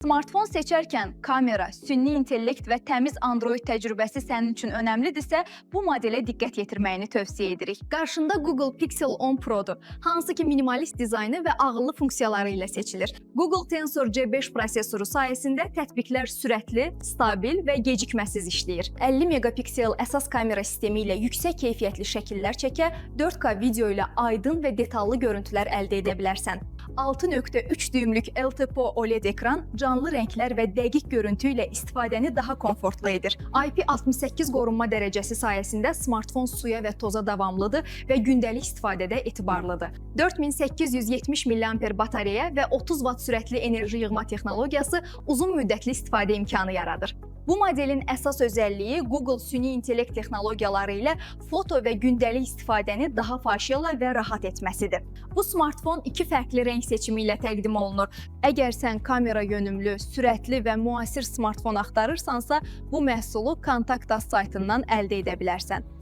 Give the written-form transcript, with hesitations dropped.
Smartfon seçərkən kamera, süni intellekt və təmiz Android təcrübəsi sənin üçün önəmlidirsə, bu modelə diqqət yetirməyini tövsiyə edirik. Qarşında Google Pixel 10 Pro-dur, hansı ki minimalist dizaynı və ağıllı funksiyaları ilə seçilir. Google Tensor C5 prosesoru sayəsində tətbiqlər sürətli, stabil və gecikməsiz işləyir. 50 megapiksel əsas kamera sistemi ilə yüksək keyfiyyətli şəkillər çəkə, 4K video ilə aydın və detallı görüntülər əldə edə bilərsən. 6.3 düymlük LTPO OLED ekran canlı rənglər və dəqiq görüntü ilə istifadəni daha komfortlu edir. IP68 qorunma dərəcəsi sayəsində smartfon suya və toza davamlıdır və gündəlik istifadədə etibarlıdır. 4870 mAh batareya və 30 Vt sürətli enerji yığma texnologiyası uzun müddətli istifadə imkanı yaradır. Bu modelin əsas özəlliyi Google süni intellekt texnologiyaları ilə foto və gündəlik istifadəni daha fasiləli və rahat etməsidir. Bu smartfon iki fərqli rəng seçimi ilə təqdim olunur. Əgər sən kamera yönümlü, sürətli və müasir smartfon axtarırsansa, bu məhsulu Contact Us saytından əldə edə bilərsən.